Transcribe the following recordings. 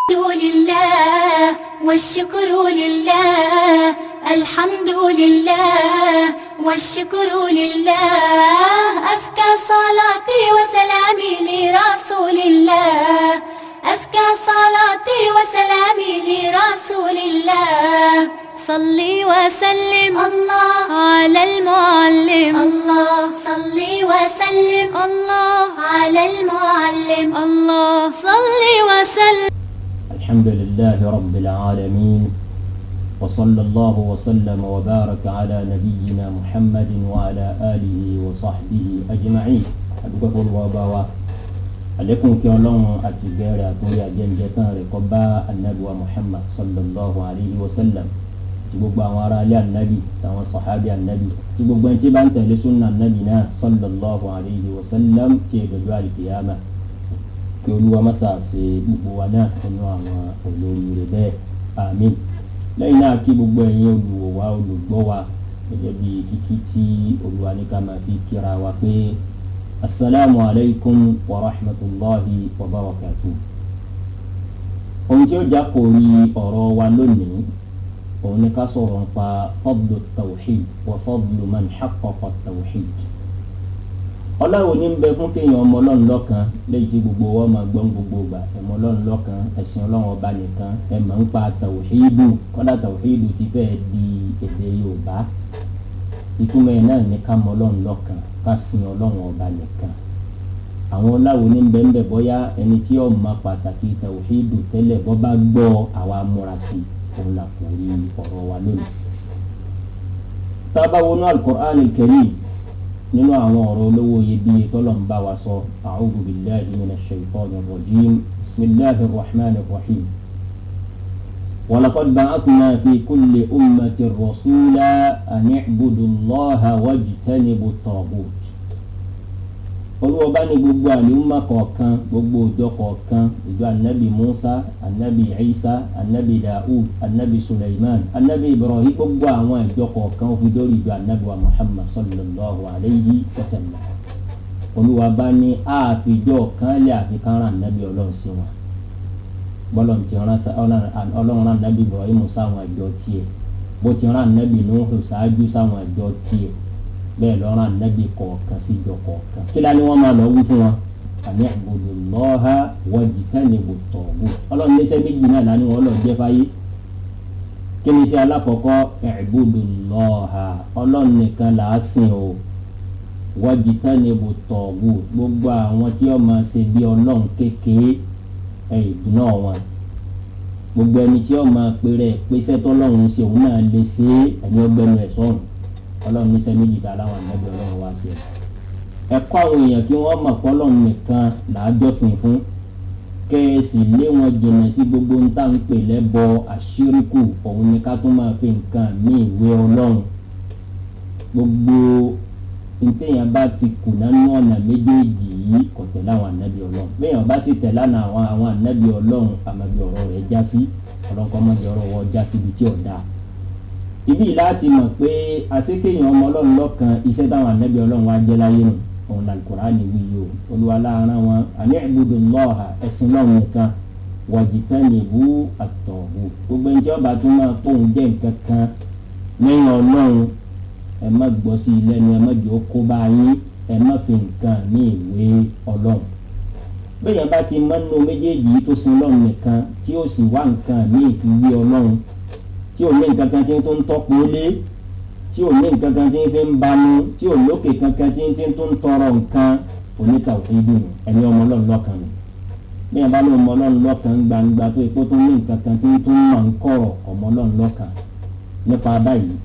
لله والشكر لله، الحمد لله والشكر لله، أزكى صلاتي وسلامي لرسول الله، أزكى صلاتي وسلامي لرسول الله. صلي وسلم الله على المعلم، الله صلي وسلم الله على المعلم، الله صلي وسلم. الحمد لله رب العالمين، وصلى الله وسلم وبارك على نبينا محمد وعلى آله وصحبه أجمعين. Adúpẹ́ fún Olúwa ọba wa, àlékún kí Ọlọ́run àti gẹ́rẹ́ àtúnyẹ àjẹjẹ tán rẹ̀ kó bá anabi wa Muhammad sallallahu alayhi wa sallam, tí gbogbo àwọn ará ilé anabi, táwọn sọ̀hábì anabi, tí gbogbo ẹni tí bá ń tẹ̀lé súnà anabi náà sallallahu alayhi wa sallam tí èdè àlìkìyàmà, kí Olúwa má ṣe ṣe gbogbo wa náà nínú àwọn olóríire bẹ́ẹ̀, àmín. Lẹ́yìn náà, kí gbogbo ẹ̀yin olùwò wa, olùgbọ́ wa, gẹ́gẹ́ bí kíkí tí Olúwa ní ká máa fi kíra wa pé asalaamu alaykum wa rahmatulahi wa barakatuh. Ohun tí ó já kò rí ọ̀rọ̀ wa lónìí, òun ni ká sọ̀rọ̀ nípa fadlu tawhid wa fadlu man haqqaqa tawhid. Ọlọ́run ní ń bẹ fún kéèyàn ọmọ Ọlọ́run lọ́kan, léyìí tí gbogbo wa máa gbọ́n gbogbo gbà, ẹ̀mọ Ọlọ́run lọ́kan, ẹ̀sìn Ọlọ́run ọba nìkan, ẹ̀mọ̀ ń pa tàwíìdù. Kọ́dà tàwíìdù ti fẹ́ di èdè Yorùbá. Ìtumọ̀ ẹ̀ náà ní ká mọ Ọlọ́run lọ́kan, ká sin Ọlọ́run ọba nìkan. Àwọn ọláwo ní bẹ́ẹ̀ bẹ́ẹ̀, bọ́yá ẹni tí ó mọ pàtàkì tàwíìdù tẹ́lẹ̀, bọ́ bá gbọ́ àwa múra sí, òun là kò rí ọ̀rọ̀ wa lónìí. Tá a bá wọnú Al-Qur'an al-Karim, nínú àwọn ọ̀rọ̀ olówó iyebíye tọ́lọ̀ ń bá wa sọ, a'udhu billahi minash shaytanir rajim, bismillahir rahmanir rahim. Walaqad ba'athna fi kulli ummatin rasula an i'budu Allaha wajtanibu at-taghut. Olúwa bá ní gbogbo àlùmọ̀ kọ̀ọ̀kan, gbogbo ìjọ kọ̀ọ̀kan, ìjọ anabi Musa, anabi Isa, anabi Daud, anabi Suleiman, anabi Ibrahim, gbogbo àwọn ìjọ kọ̀ọ̀kan ó fi dórí ìjọ anabi wa Muhammad sallallahu alayhi wa sallam. Olúwa bá ní àfijọ́ kan lé àfikán rán anabi Ọlọ́run sí wọn. Bọ́lọ̀ ti rán Ọlọ́run rán anabi Ibrahim sáwọn ìjọ tiẹ̀, bó ti rán anabi Nuhu ṣáájú sáwọn ìjọ tiẹ̀, bẹ́ẹ̀ lọ́rọ̀ anabi kọ̀ọ̀kan síjọ kọ̀ọ̀kan. Kí la ni wọ́n máa lọ wí fún wọn? Àní i'budullaha wajtanibu at-taghut. Ọlọ́run níṣẹ́ méjì náà lání wọn lọ jẹ́ fáyé. Kí ni iṣẹ́ alákọ̀ọ́kọ́? I'budullaha, Ọlọ́run nìkan là á sìn o. Wajtanibu at-taghut, gbogbo àwọn tí wọ́n máa ṣe bí Ọlọ́run kékeré, ẹ̀ ìdùnnà wọn. Gbogbo ẹni tí wọ́n máa pèrè pèsè tọ́lọ́run ṣe, òun náà lè ṣe ẹni ọgbẹ́nu ẹ̀ sọ́run. Ọlọ́run níṣẹ́ méjì tá láwọn ànábì Ọlọ́run wá sí ẹ. Ẹ̀kọ́ àwọn èèyàn kí wọ́n mọ̀ pé Ọlọ́run nìkan làájọ́sìn fún, kẹ́ẹ̀sì lé wọn jìnnà sí gbogbo ń tà ń pè lẹ́bọ àṣírìkù. Òun ni ká tún máa fi nǹkan míì wé Ọlọ́run. Gbogbo ntẹ̀yàn bá ti kùnà ní ọ̀nà méjèèjì yìí, kò tẹ̀lé àwọn ànábì Ọlọ́run. Bẹ́ẹ̀yàn bá sì tẹ̀lé àwọn ànábì Ọlọ́run, àmàbí ọ̀rọ̀ rẹ̀ já sí. Ọlọ́run kọ́ mọ́jọ ọ̀rọ̀ wọ já síbi tí ò dáa. Ibi láti mọ̀ pé àṣekéyàn ọmọ Ọlọ́run lọ́kan, iṣẹ́ táwọn ànábì Ọlọ́run wá jẹ́ láyé nù, òun l'Al-Qur'ani wí yìí o. Olúwa láàárọ̀ wọn àní i'budullaha, ẹ̀sìn náà nìkan, wajtanibu at-taghut. Gbogbo ẹni tí ọba tó máa pòun jẹ́ nǹkan kan lẹ́yìn Ọlọ́run, ẹ má gbọ́ sí i lẹ́nu, ẹ má jẹ́ ó kó bá yín, ẹ má fi nǹkan ní ìwé Ọlọ́run. Bẹ́ẹ̀ bá ti mọ́nú méjèèjì tó sin Ọlọ́run nìkan, tí ó sì wá nǹkan ní ìfiwé Ọlọ́run, tí ò ní nǹkan kan tí tó ń tọ́pọ̀ lé, tí ò ní nǹkan kan tí ń fi ń banu, tí ò lókè kankan tí ń tó ń tọrọ nǹkan, onítàwíìdù nù, ẹni ọmọ Ọlọ́run lọ́kan nù. Bí wọn bá lọ ọmọ Ọlọ́run lọ́kan gbangba, tó epo tó ní nǹkan kan tí tó ń mọ̀ ń kọ̀rọ̀, ọmọ Ọlọ́run lọ́kan. Nípa báyìí,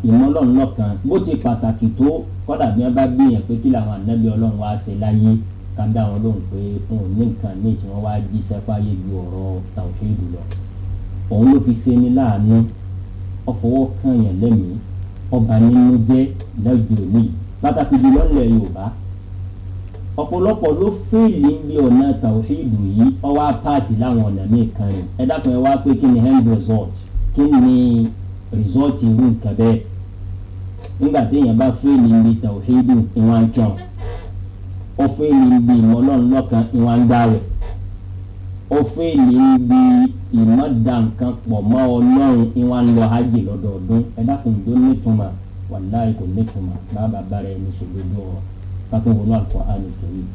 ìmọ̀ Ọlọ́run lọ́kan bó ti pàtàkì tó, kọ́dà bí wọn bá gbìyàn pé kí làwọn ànábì Ọlọ́run wá ṣe láyé, ká dá wọn lóhùn pé wọn ò ní nǹkan míì tí wọ́n wá jíṣẹ́ fáyé ju ọ̀rọ̀ tàwíìdù lọ. Òun ló fi ṣe ní láàánú, ọfọwọ́ kan yẹn lẹ́mìí, ọba nínú jẹ́ lọ́jọ́ òní, pàtàkì jùlọ ńlẹ̀ Yorùbá. Ọ̀pọ̀lọpọ̀ ló fèèlì ń bí ọ̀nà tàwíìdù yìí, ọwọ́ apáàsì láwọn ọ̀nà míì kan rìn. Ẹ dákun, ẹ wá pé kí ni end result, kí ni result irú nǹkan bẹ́ẹ̀? Nígbà téèyàn bá fèèlì ń bí tàwíìdù, ìwọ̀n ń kàn ó fèèlì ń bí ìmọ̀ Ọlọ́run lọ́kan, ìwọ̀n ń gbáwẹ̀. Ó fẹ́ẹ̀lì ń bi ìmọ̀dà nǹkan pọ̀ mọ́ Ọlọ́run ìwà ń lọ hajj lọ́dọọdún. Ẹ dákun tó nítumọ̀, wàláhì kò nítumọ̀. Bàbá bára ẹni sòdodo ọ̀rọ̀ kátó wọnú Al-Qur'an Al-Karim.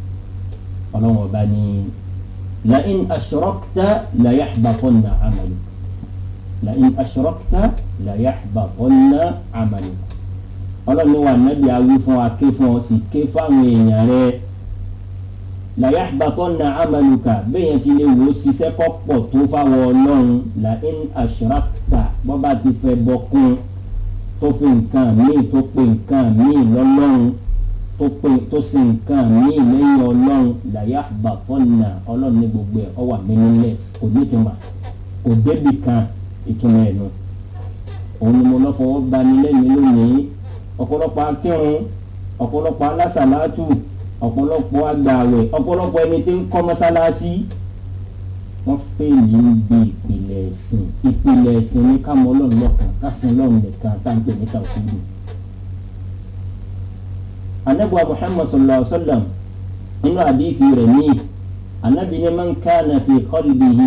Ọlọ́run ọba ní la'in ashrakta la yahbatanna 'amaluk, la'in ashrakta la yahbatanna 'amaluk. Ọlọ́run ní wà nábì awí fún wa, ké fún ọ sì ké fáwọn èèyàn rẹ. La yahbatanna 'amaluka, bẹ́ẹ̀ yẹn ti lè wò ó ṣiṣẹ́ kọ́ pọ̀ tó fáwọn Ọlọ́run. La'in ashrakta, bọ́ba ti fẹ́ bọ́ kún tó fi nǹkan míì tó pe nǹkan míì lọ́lọ́run, tó sì nǹkan míì lẹ́yìn Ọlọ́run, la yahbatanna, Ọlọ́run ní gbogbo ẹ̀ ọ wà meaningless, kò ní ìtumọ̀, kò débì kan ìtumọ̀ ẹ̀ nù. Òun ni mo lọ́ fọwọ́ bani lẹ́nu lónìí. Ọ̀pọ̀lọpọ̀ akírun, ọ̀pọ̀lọpọ̀ alásàlátù, ọ̀pọ̀lọpọ̀ agbààwẹ̀, ọ̀pọ̀lọpọ̀ ẹni tí ń kọ́ mọ́sálásí, wọ́n fèèlì ń bi ìpìlẹ̀ ẹ̀sìn. Ìpìlẹ̀ ẹ̀sìn ní ká mọ Ọlọ́run lọ́kan, ká sin Ọlọ́run nìkan, tá ń pè ní tàwhídù. Ànábì Muhammad sallallahu alaihi wa sallam nínú àdìsí rẹ̀ ní Ànábì ní man kana fi qalbihi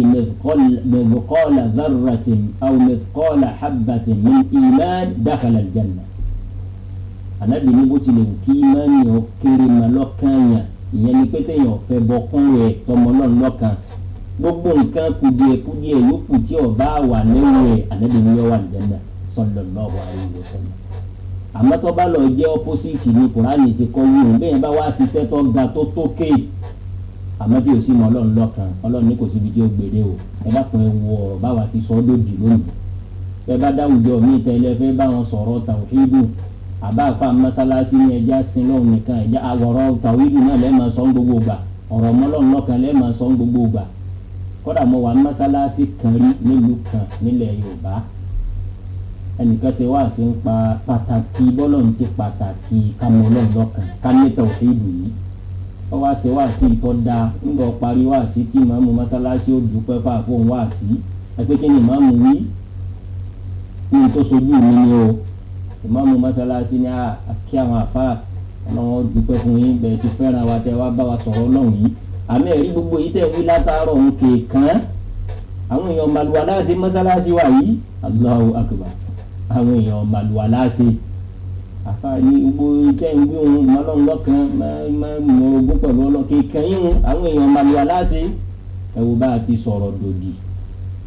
mithqala dharratin aw mithqala habbatin min iman dakhala al-janna. Ànábì ní bó tilẹ̀ wù kí ìmánì ó kéré ma lọ́kàn yàn, ìyẹn ni pé téèyàn fẹ́ bọ kún rẹ̀ tọmọ Ọlọ́run lọ́kàn, gbogbo nǹkan kùdìẹ̀kùdìẹ̀ yòókù tí ọba wà lẹ́yìn rẹ̀, Ànábì ní yọ wà al-janna sallallahu alaihi wa sallam. Àmọ́ tó bá lọ jẹ́ ọ́pọ́sìtì ní Kùránì ti kọ́ wíwọ̀n, bẹ́ẹ̀ bá wá ṣiṣẹ́ tó ga tó tókè, àmọ́ tí o sì mọ Ọlọ́run lọ́kàn, Ọlọ́run ní kò síbi tí ó gbèrè o. Ẹ dákun ẹ wo ọ̀rọ̀ báwa ti sọ ọ́ dòdì lónìí. Ẹ bá dáwùjọ míì tẹ́lẹ̀ fẹ́ bá wọn sọ̀rọ̀ tàwhídù, àbá àfa mọ́sálásí ní ẹja sin lọ́run nìkan, ẹja àwọ̀rọ̀ tàwhídù náà lẹ́ẹ̀ máa sọ ń gbogbo gbà, ọ̀rọ̀ mọ́lọ́run lọ́kàn lẹ́ẹ̀ máa sọ ń gbogbo gbà. Kódà mo wà mọ́sálásí kan rí nílùú kan nílẹ̀ Yorùbá, ẹnìkan ṣe wá sí ń pa pàtàkì bọ́lọ̀ ti pàtàkì kámọ́ Ọlọ́run lọ́kàn ká ní tàwhídù yìí. Ó wá ṣe wá sí ìtọ́ da, ńgbọ́ parí wá sí tí ìmáàmù mọ́sálásí ó dúpẹ́ fáfóun wá sí. Ẹ pé kí ni ìmáàmù wí? Ní tó sojú mi ni o. Ìmáàmù mọ́sálásí ní kí àwọn àfáà Ọlọ́run dúpẹ́ fún yín bẹ́ẹ̀ ti fẹ́ràn wa tẹ́ wá bá wa sọ̀rọ̀ Ọlọ́run yìí. Àmì ẹ̀rí gbogbo yìí tẹ̀ wí látàárọ̀ òun kèèkàn. Àwọn èèyàn màlúwa láṣẹ mọ́sálásí wa yìí. Allahu akbar. Àwọn èèyàn màlúwa láṣẹ. Àfààní gbogbo tẹ́ ń gbé òun mọ́lọ́run lọ́kàn máa mọ ogún pẹ̀lú ọlọ́kẹ́ kẹ́yìn àwọn èèyàn màlúwa láṣẹ. Ẹ wo bá a ti sọ̀rọ̀ dòdì.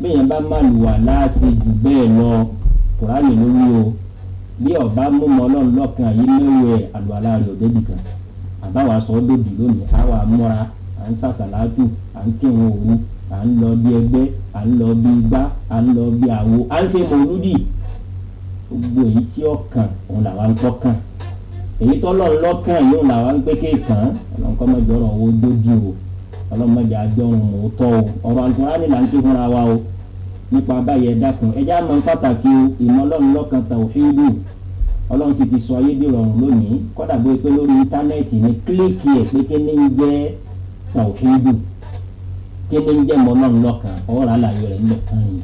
Bẹ́ẹ̀ bá màlúwa láṣẹ jù bẹ́ẹ̀ lọ, Kùránì ló wí o. Bí ọba mú mọ́lọ́run lọ́kàn yìí mẹ́wẹ̀ẹ́ àlùwàlá rẹ̀ ò débì kan. Àbáwá sọ dòdì lónìí, àwa múra, à ń sàṣàlátù, à ń kírun òru, à ń lọ bí ẹgbẹ́, à ń lọ bí igbá, à ń lọ bí àwo, à ń ṣe mọ̀lúdì. Gbogbo èyí tí ó kàn òun làwa ń tọ́kàn, èyí tọ́lọ́run lọ́kàn yóò làwa ń pé kéèkàn. Ọlọ́run kọ́ mọ́jọ́ ọ̀rọ̀ owó dójú o, Ọlọ́run mọ́jọ́ àjọrùn mọ́tọ́ o. Ọ̀rọ̀ Al-Kùránì là ń ké fúnra wa o. Nípa báyìí ẹ dákun, ẹ já mọ̀ pàtàkì o, ìmọ̀ Ọlọ́run lọ́kàn tàwhídù. Ọlọ́run sì ti sọ ayé dì rọrùn lónìí. Kọ́dà bóyá pé lórí íńtánẹ́ẹ̀tì ni kílíkì ẹ̀ pé kí ní ń jẹ́ tàwhídù, kí ní ń jẹ́ mọ̀ Ọlọ́run lọ́kàn, ọ̀rọ̀ àlàyé rẹ̀ ńlẹ̀ kan yìí.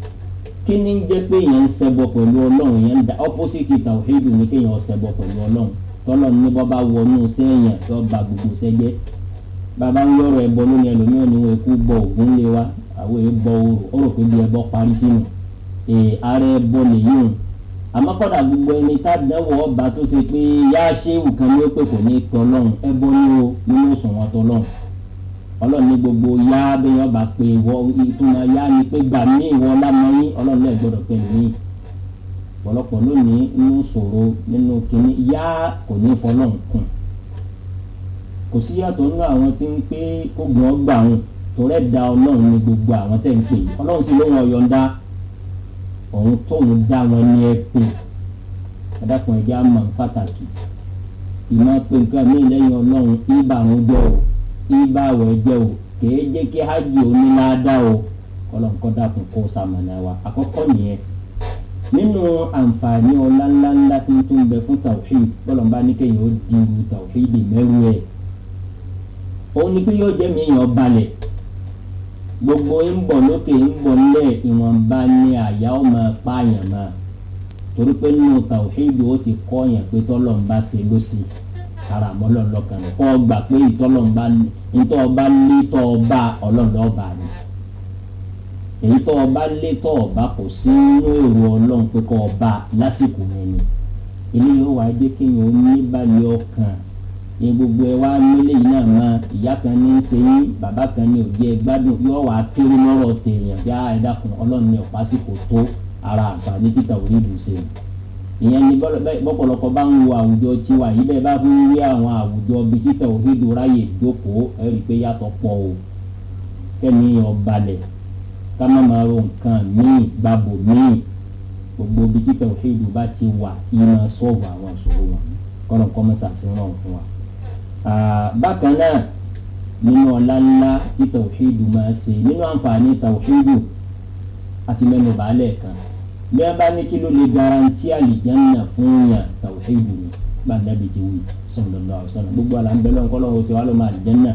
Kí ni ń jẹ́ pé èèyàn ń ṣẹbọ pẹ̀lú Ọlọ́run? Èèyàn ń da opposite tàwhídù ní kéèyàn ṣẹbọ pẹ̀lú Ọlọ́run. Tọ́lọ́run ní bọ́ bá wọnú sẹ́yìn tó ba gbogbo sẹ́jẹ́. Bàbá ń yọ̀rọ̀ ẹbọ lónìí, ẹlòmíràn ni wọn kú bọ Ògún lé wa, àwọn èèyàn bọ orò, ó rò pé bí ẹbọ parí sínú. Ara ẹbọ nìyí o. Àmọ́ kọ́dà gbogbo ẹni tá dánwò ọba tó ṣe pé yá ṣéwù kan ní ó pè kò ní tọ́lọ́run, ẹbọ ní o nínú òṣùwọ̀n tọ́lọ́run. Ọlọ́run ní gbogbo yá bẹ́ẹ̀ ọba pé ìwọ ìtumọ̀ yá ni pé gbà mí ìwọ lámọ́yìn, Ọlọ́run náà gbọ́dọ̀ pé mí. Ọ̀pọ̀lọpọ̀ lónìí nínú ṣòro nínú kínní yá kò ní fọlọ́run kùn. Kò sí yàtọ̀ nínú àwọn tí ń pé kógun ọgbà wọn torẹ́ da Ọlọ́run ní gbogbo àwọn tẹ̀ ń pè yìí. Ọlọ́run sì lóhun ọ̀yọ̀ǹda òun tóun dá wọn ní ẹ pé. Ẹ dákun ẹ jẹ́ á mọ̀ pàtàkì. Ìmọ̀ pé nǹkan mí lẹ́yìn Ọlọ́run ìbà ń jọ o, ibà wẹ̀ jẹ́ o, kìí jẹ́ kí hajj oníláàdá o. Kọlọ́nkọ́ dákun kó sàmànà wa. Àkọ́kọ́ nìyẹn. Nínú àǹfààní ọlá ńláńlá tí ń tún bẹ fún tawhid, bọ́lọ̀mbá ní kéèyàn ó di irú tawhid mẹ́rù ẹ̀. Òun ni pé yóò jẹ́ mi èèyàn balẹ̀. Gbogbo ń bọ̀ lókè ń bọ̀ nílẹ̀, ìwọ̀nba ni àyà ó máa pààyàn máa. Torí pé nínú tawhid ó ti kọ́ yẹn pé tọ́lọ́mbá ṣe ló sì ara mọ́lọ́ lọ́kàn rẹ̀. Kọ́ gbà pé ìtọ́lọ́mbá ntọ́ ọba lé tọ́ ọba Ọlọ́run lọ́ba ni. Èyí tó ọba lé tó ọba kò sí nínú èrò Ọlọ́run pé kó ọba lásìkò yẹn ni. Ilé yóò wá jẹ́ kéèyàn ó ní balẹ̀ ọkàn ní gbogbo ẹ wá nílé yìí náà mọ ìyá kan ní í ṣe yín, bàbá kan ní òjì ẹ gbádùn, yóò wá kéré lọ́rọ̀ tèèyàn bí ẹ dákun Ọlọ́run ní ọ̀pá sì kò tó ara àǹfààní títà orí ìlú ṣe. Ìyẹn ni bọ́pọ̀lọpọ̀ bá ń wo àwùjọ tiwa yìí, bẹ́ẹ̀ bá fún wí àwọn àwùjọ bíi títà orí ìlú ráyè jókòó, ẹ rí i pé yàtọ̀ pọ̀ o. Kẹ́mi ọ̀balẹ̀ ká má máa ro nǹkan míì gbàbò míì, gbogbo bíi títà orí ìlú bá ti wà ìmọ̀ sọ́ọ̀bù àwọn ìṣòro wọn kọ́nà kọ́mọ́sà sí rọrùn fún wa. Bákan náà nínú ọlá ńlá tí tàwíìdù máa ṣe, nínú àǹfààní tàwíìdù àti mẹ́nu bàálẹ̀ kan, bí wọ́n bá ní kí ló lè garanti àlìjánná fún yàn, tàwíìdù ni bá nàbì ti wí sallallahu alaihi wasallam. Gbogbo àlà ń bẹ lọ́nkọ́ lọ́wọ́ ṣe wá ló máa àlìjánná.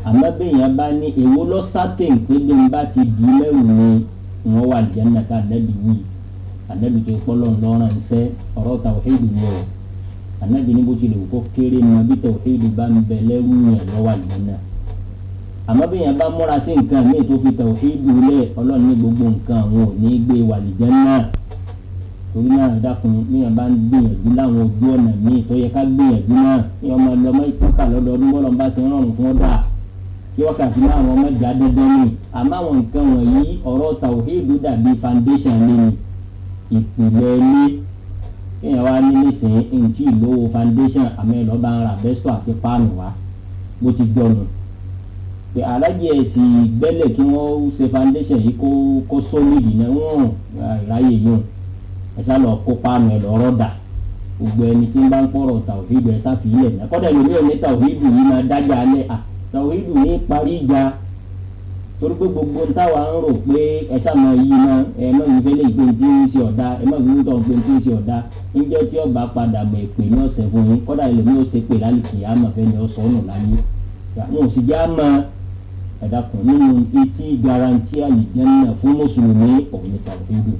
Àmọ́ bí èèyàn bá ní èwo lọ sátẹ̀ pé bí n bá ti di mẹ́rù ni wọ́n wà àlìjánná ká nàbì wí, ànàbì tó pọ́ lọ́n lọ́rùn ṣẹ́ ọ̀rọ̀ tàwíìdù ni o. Ànábì ní bó tilẹ̀ wù kó kéré mọ bí tàwíìdù bá ń bẹ lẹ́rú yẹn lọ́wọ́ àlùjánnà. Àmọ́ bí yẹn bá múra sí nǹkan míì tó fi tàwíìdù lẹ̀, Ọlọ́run ní gbogbo nǹkan àwọn ò ní gbé wà àlùjánnà. Torí náà dákun, bí yẹn bá ń gbìyànjú láwọn ojú ọ̀nà míì tó yẹ ká gbìyànjú náà, kí wọ́n máa lọ mọ́ ìtọ́ka lọ́dọọdún bọ́lọ̀ bá ṣe ń rọrùn fún ọ́dà kí wákàtí máa wọn mẹ́jà dandan ni. Àmọ́ àwọn nǹkan wọ̀nyí ọ̀rọ̀ tàwíìdù dàbí foundation lé ní ìpìlẹ̀ ilé. Kéèyàn wá ní nísìnyí ntí ìlówó foundation, àmọ́ ẹ lọ́ọ́ bá ń ra bẹ́sítọ̀ àti páànù wá bó ti jọnu pé alájẹ ẹ̀sìn gbẹ́lẹ̀ kí wọ́n ṣe foundation yìí kó solid náà wọ́n ráyè yìí ẹ sá lọ kó páànù ẹ lọ rọ́dà. Gbogbo ẹni tí ń bá ń pọ̀rọ̀ tàwíìdù ẹ sá fi ilẹ̀ náà kọ́dà lómi ò ní tàwíìdù yìí máa dájà alẹ́ à tàwíìdù ní parí ìjà, torí pé gbogbo táwa ń rò pé ẹ sá máa yí máa ẹ má wí fẹ́lẹ́ ìpè tí ń ṣe ọ̀dà, ẹ má wí tó ń pè tí ń ṣe ọ̀dà, níjọ́ tí ọba padà mọ̀ èpè ní ọ̀sẹ̀ fún yín, kọ́dà ẹlòmíì ó ṣe pè lálùkì àmọ̀ fẹ́ ni ó sọ ọ́nà láyé wọn ò sì já mọ́. Ẹ dákun, nínú etí garanti àlìjánná fún mùsùlùmí òun ni tàwíìdù.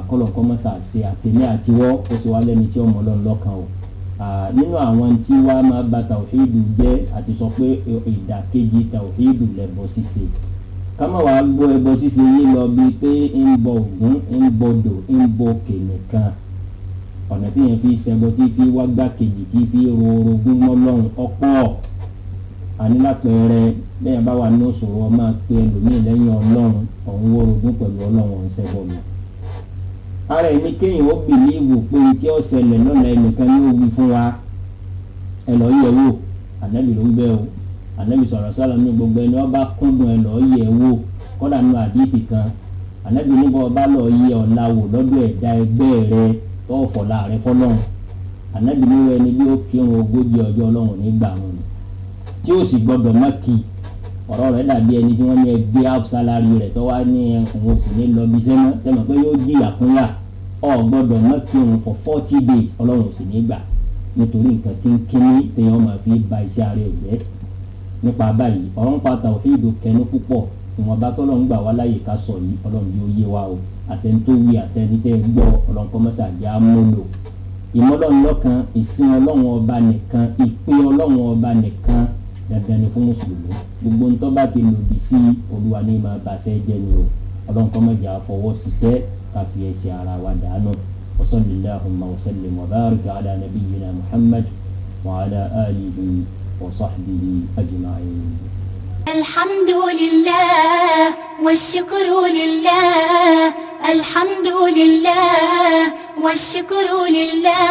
Kọ́lọ̀kọ́ mọ́sà ṣe àtẹ̀lé àtiwọ́ ó sì wá lẹ́ni tí ọmọ Ọlọ́run lọ́kàn o. Nínú àwọn tí wàá máa ba tàwíìdù jẹ́, àti sọ pé ìdàkejì tàwíìdù lẹ̀bọ ṣíṣe. Kámá wàá gbọ́ ẹbọ ṣíṣe yìí lọ bíi pé ń bọ Ògún, ń bọdò, ń bọ òkè nìkan. Ọ̀nà tí yẹn fi ṣẹbọ tí fi wá gbákejì tí fi ro orogún mọ́ Ọlọ́run ọ̀pọ̀. Àní lápẹẹrẹ bẹ́ẹ̀ bá wà ní òṣòro ọmọ pé ẹlòmíì lẹ́yìn Ọlọ́run, ọ̀hún orogún pẹ̀lú Ọlọ́run ọ̀hún ṣẹbọ mi. Ara ẹni kéèyàn ó bìlíìfù pé tí ó ṣẹlẹ̀ lọ́la ẹnìkan ní ó wí fún wa, ẹ lọ́ọ́ yẹ̀ wò, Ànábì ló ń bẹ́ o. Ànábì sọ̀rọ̀ sọ́lá ní gbogbo ẹni ọba kúndùn ẹ lọ́ọ́ yẹ̀ wò, kọ́dà nù àdìsí kan Ànábì níbo ọba lọ́ọ́ yẹ̀ ọ̀la wò lọ́dọ̀ ẹ̀dá ẹgbẹ́ rẹ tó fọ̀la rẹ fọlọ́run. Ànábì níwọ̀ ẹni bí ó kírun 40 ọjọ́ Ọlọ́run nígbà wọn ni tí ó sì gbọdọ̀ má kí. Ọ̀rọ̀ rẹ̀ dàbí ẹni tí wọ́n ní ẹgbẹ́ half salary rẹ̀ tó wá ní òun ò sì ní lọ bí sẹ́mọ́ sẹ́mọ́ pé yóò jìyà kúnyà, ọ̀ gbọdọ̀ má kírun for 40 days Ọlọ́run ò sì ní gbà, nítorí nǹkan kínkínní téèyàn máa fi ba iṣẹ́ ara ẹ̀ jẹ́. Nípa báyìí ọ̀rọ̀ ń pa tàwíìdù kẹnu púpọ̀, ìwọ̀nba tọ́lọ́run gbà wá láyè ká sọ yìí Ọlọ́run yóò yé wa o. Àtẹni tó wí àtẹni tẹ́ gbọ́, Ọlọ́run kọ́ mọ́sá jẹ́ àmúlò. Ìmọ̀lọ́run lọ́kan, ìsìn Ọlọ́run ọba nìkan, ìpè Ọlọ́run ọba nìkan dandan ni fún mùsùlùmí. Gbogbo ń tó bá ti lòdì sí Olúwa ní máa bàṣẹ́ jẹ́ ni o. Ọlọ́run kọ́ mọ́jà fọwọ́ ṣiṣẹ́ ká fi ẹsẹ̀ ara wa dànù. Wa sallallahu wa sallim wa barik ala nabiyyina Muhammad wa ala alihi wa sahbihi ajma'in. الحمد لله والشكر لله، الحمد لله والشكر لله،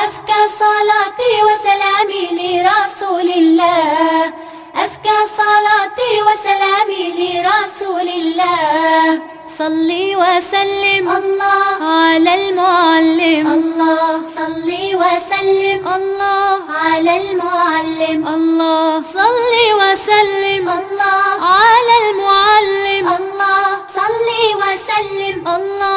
أزكى صلاتي وسلامي لرسول الله، أزكى صلاتي وسلامي لرسول الله. صلي وسلم الله على المعلم، الله صلي وسلم الله على المعلم، الله صلي وسلم الله على المعلم، الله صلي وسلم الله.